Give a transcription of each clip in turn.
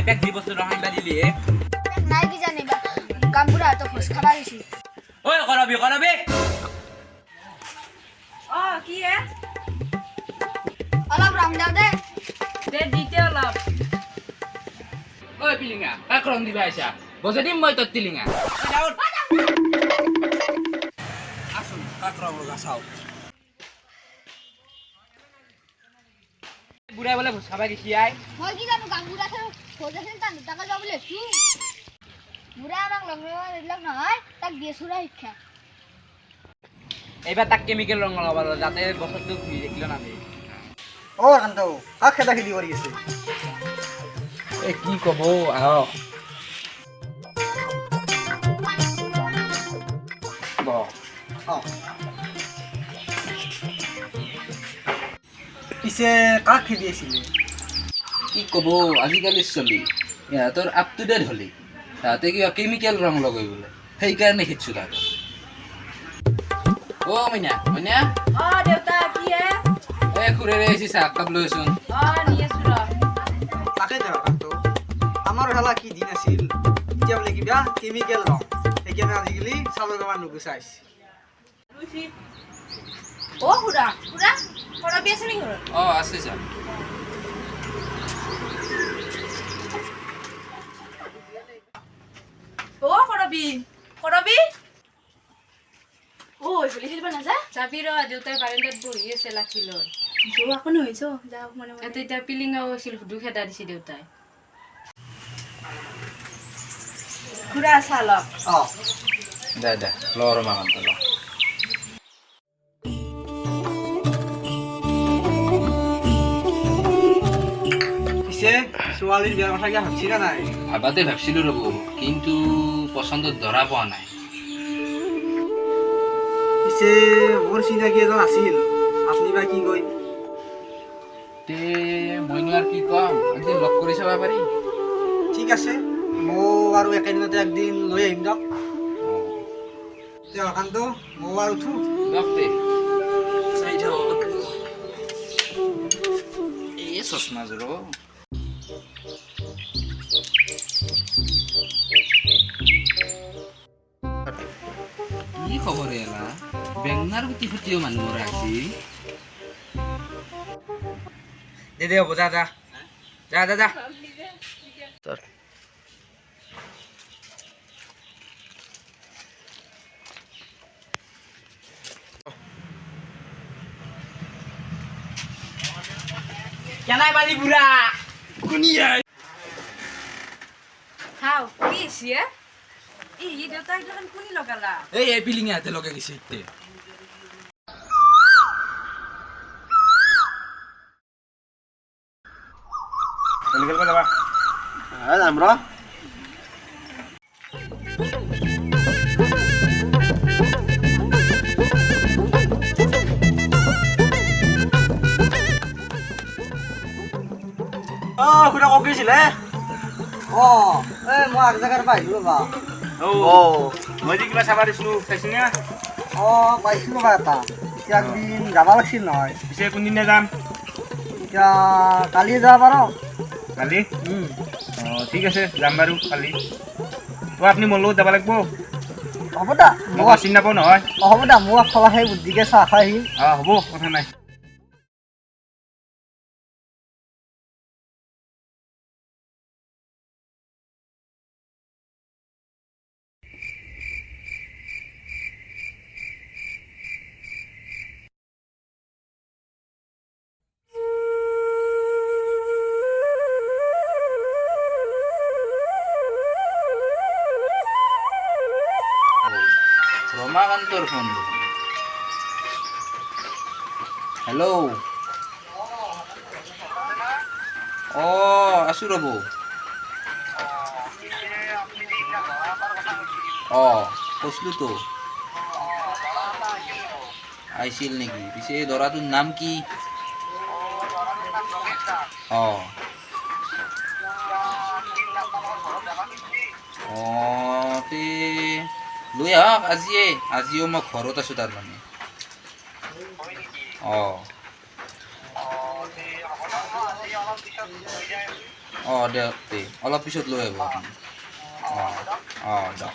বাইপেক যি বস্তু ৰং আনিবা দিলি হে। নাই কি জানিবা, গামবুঢ়াহঁতক ভোজ খাবা গৈছি। ঐ কৰবি কৰবি। অ কি হে? অলপ ৰং দিওঁ দে। দে দিতে অলপ। ঐ পিলিঙা, কাক ৰং দিবা আহিছা? বজাই দিম মই তোৰ টিলিঙা। আসুন কাক ৰং লগা চাওঁ। বুঢ়াই বোলে ভোজ খাবা গেছি আই। মই কি জানো, গামবুঢ়া ভোজ আছিল, তান তাকে যাব বুলি ভাবছো। বুঢ়া আমাক লগ এইবিলাক নহয়, তাক দিয়ে চুৰা শিক্ষা। এইবাৰ তাক কেমিকেল ৰং লগাব লাগিব, যাতে বছৰটো ঘূৰি থাকিলে নাযায়। অ কান্ত, কাক খেদা খেদি কৰি আছে? এ কি ক'ব, আহক। অ পিছে কাক খেদি আছিলে? কি ক'ব, আজিকালি চলি ইহঁতৰ আপ টু ডেট হ'লি তাহাঁতে কিবা কেমিকেল ৰং লগাই বোলে, সেইকাৰণে খেদছো তাহাঁতক। অ মইনা মইনা। অ দেউতা, কি হে? এ খুৰেৰে আহিছে, চাহ একাপ লৈছোন। অ নি আছো ৰ। তাকে দে কান্ত, আমাৰ শালা কি দিন আছিল। এতিয়া বোলে কিবা কেমিকেল ৰং, সেইকাৰণে আজিকালি চাউলৰ বেমাৰ নুগুচাইছে। অ খুৰা খুৰা, কৰবি আছে নেকি ঘৰত? অ আছে, যা। অ কৰবি কৰবি, অ এইফালে খেলিব নাযা? যাবি ৰ, দেউতাই বাৰান্দাত বহি আছে লাঠি লৈ। যোৱা আকৌ নহৈছ, যাওঁ মনে মনে। ইয়াতে এতিয়া পিলিঙাও আছিল, সুধু খেদা দিছে দেউতাই। খুৰা চাহ লওক। অ দে দে, ল ৰমাকান্ত ল। পিছে ছোৱালীৰ বিয়াৰ কথা কিবা ভাবছি না নাই? ভাবাতে ভাবছিলো ৰ'ব, কিন্তু পচন্দত ধৰা পোৱা নাই। পিছে মোৰ চিনাকি এজন আছিল, আপুনি বা কি কয়? তে মইনো আৰু কি ক'ম, একদিন লগ কৰি চাব পাৰি। ঠিক আছে, ময়ো আৰু একেদিনতে একদিন লৈ আহিম দিয়ক। তে কান্ত, ময়ো আৰু উঠো। লগ দে, চাই থাক অলপ। এই চশমা যোৰ। কি খবৰ এলা, বেঙনাৰ গুটি ফুটিও মানুহ মৰা আহিছি। দে দে হ'ব, যা যা যা যা যা। কেনাই বালি বুঢ়া। হাও কি হৈছে হে? ই দেউতা, এইগিলাখান কোনি লগালা? এই এই পিলিঙা হাতে লগাই গৈছে ইতে। খেলিব যাবা? যাম ৰ। অ খুৰা, ক'ত গৈছিলে? অ এই মই আগ জেগাৰ পৰা আহিলো ৰ'বা। অ মই যে কিবা চাবা দিছিলো, চাইছি না? অ পাইছিলো ৰ'বা এটা, এতিয়া একদিন যাব লাগছিল নহয়। পিছে কোনদিনা যাম? এতিয়া কালি যাব পাৰ। কালি? অ ঠিক আছে, যাম বাৰু কালি। অ আপুনি মোৰ লগত যাব লাগিব। হ'ব দা। মই চিনি নাপাওঁ নহয়। অ হ'ব দা, মই আগফালে সেই বুদ্ধিকে চাহ খাই আহিম। অ হ'ব, কথা নাই। ৰমাকান্তৰ ফোন। হেল্ল'। অ আছো ৰ'ব। অ কৈছিলোতো। আহিছিল নেকি? পিছে দৰাটোৰ নাম কি? অ অ তে লৈ আহক আজিয়ে, আজিও মই ঘৰত আছো তাৰমানে। অ অঁ দিয়ক তে অলপ পিছত লৈ আহিব আপুনি। অঁ অঁ দিয়ক।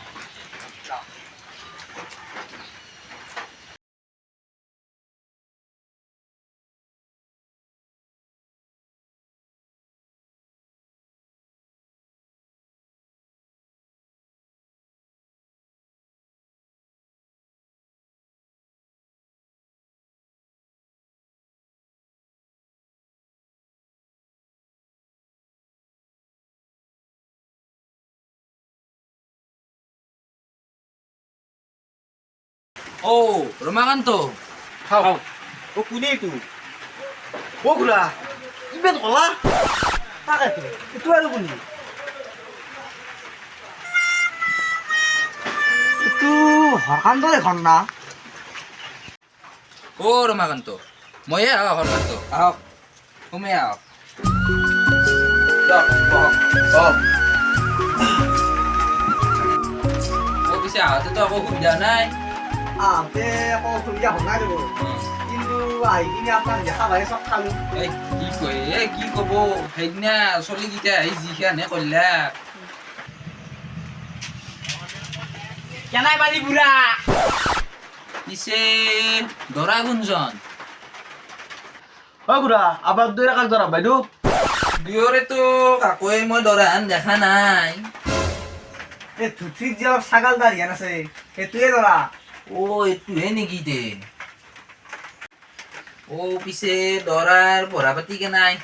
অ' ৰমাকান্ত। খাওঁ। অ' কোনে এইটো? অ' খুৰা, ইমান কলা তাকেতো, এইটো আৰু কোনে? এইটো হৰকান্তৰে ঘৰ না? অ' ৰমাকান্ত, ময়ে আহ হৰকান্ত, আহক সোমাই আহক। দিয়ক, বহক। অঁ। অ' পিছে আহোঁতেতো একো অসুবিধা নাই? আহোঁতে একো অসুবিধা হোৱা নাই দেখোন, কিন্তু আহি কিনে আপোনাক দেখা পাই চব খালোঁ। এই কি কয়, এই কি ক'ব, সেইদিনা চলিকেইটা আহি যিখানহে কৰলাক। কেনাই পালি বুঢ়া? পিছে দৰা কোনজন? অ' খুৰা, আপোনাক দুয়োৰে কাক ধৰা বাইদেউ? দুয়োৰেতো কাকোৱে মই দৰাহান দেখা নাই। এই ধুতিত যে অলপ ছাগাল দাঢ়িয়ান আছে, সেইটোৱে ধৰা। অ' এইটোহে নেকি তে? অ' পিছে দৰাৰ পঢ়া পাতি কেনাই?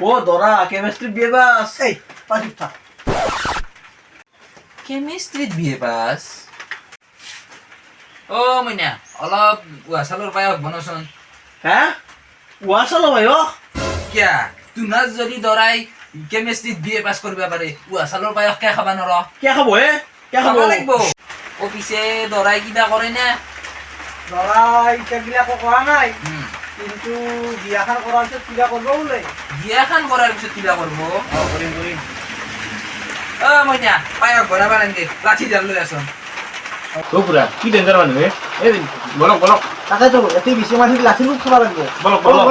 অ' দৰা কেমেষ্ট্ৰিত বিএ পাছ। এই পাছ উঠা। কেমিষ্ট্ৰিত বিএ পাছ? অ' মইনা, অলপ উহা চাউলৰ পায়স বনাচোন। হে, উহা চাউলৰ পায়স? কিয়া, তোমাৰ যদি দৰাই কেমিষ্ট্ৰিত বিএ পাছ কৰিব পাৰে, উহা চাউলৰ পায়স কিয় খাবা নোৱাৰ? কিয় খাব হে? কিয় খাব লাগিব। অ' পিছে দৰাই কিবা কৰে না? দৰা এতিয়া গিলা একো কৰা নাই, কিন্তু বিয়াখন কৰাৰ পিছত কিবা কৰিব বোলে। বিয়াখন কৰাৰ পিছত কিবা কৰিব? অঁ, কৰিম কৰিম। অ' মইনা, পায়স বনাবা নালাগে, লাঠিডাল লৈ আছোন। অ' খুৰা, কি ডেঞ্জাৰ মানুহ হে! এই বলক বলক। তাকেতো, ইয়াতে বেছি মানুহ লাঠি খাব লাগিব। বলক বলক।